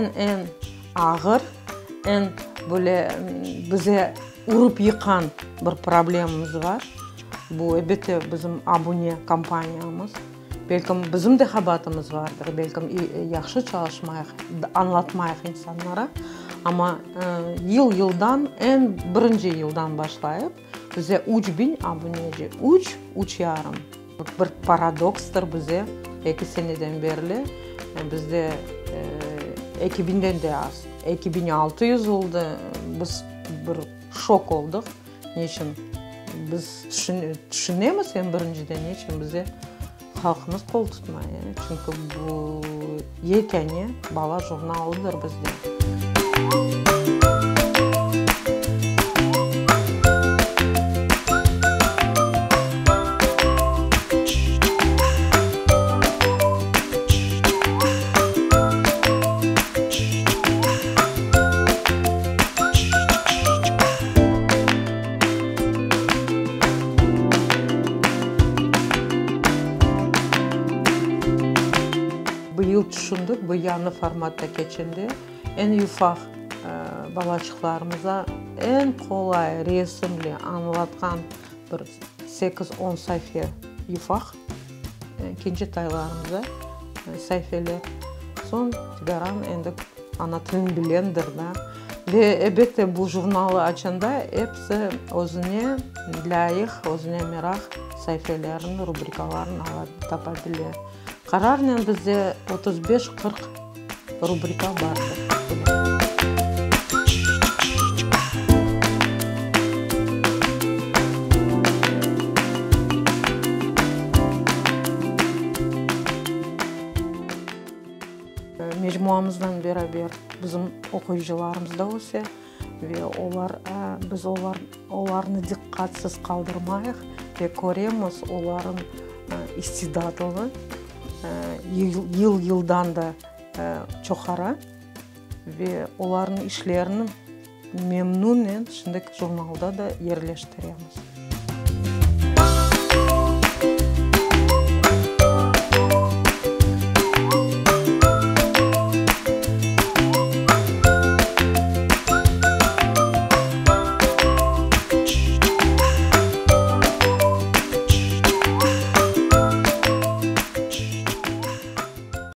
Eñ-eñ ağır, eñ böyle bize urıp yıqqan bir problemamız bar. Bu, elbette, bizim abune kampaniyamız. Belkim, bizim de qabaatımız vardır, belkim, yahşı çalışmayıq, añlatmayıq insanlara. Amma yıl-yıldan, eñ birinci yıldan başlayıp, bize 3000 abuneci, üç, üç yarım. Bir paradokstır bize, eki seneden berli bizde eki biñden de az, 2600 oldı, biz bir şok oldıq, neçün biz tüşünemiz, eñ birinciden, neçün bize halqımız qol tutmay, çünki bu yekâne bala jurnalıdır bizde. Bu yıl tüşündik, bu yañı formatta keçende eñ yufaq balaçıqlarımıza eñ qolay resimli añlatqan bir sekiz, on sayfa yufaq kencetaylarımıza sayfeler. Soñ tikaran endi ana tilini bilendir da. Ve elbette bu jurnalı açanda episi özüne lâyıq, özüne meraq saifelerini, rubrikalarını ala, tapa bile. Qararnen bizde 35, 40 rubrika bardır. Mecmuamızdan beraber bizim oquyıcılarımız da öse ve olar, biz olar, olarnı diqqatsız qaldırmayıq ve köremiz olarıñ istidatını yıl-yıldan da çoqara ve olarnıñ işlerini memnunnen şimdiki jurnalda da yerleştiremiz.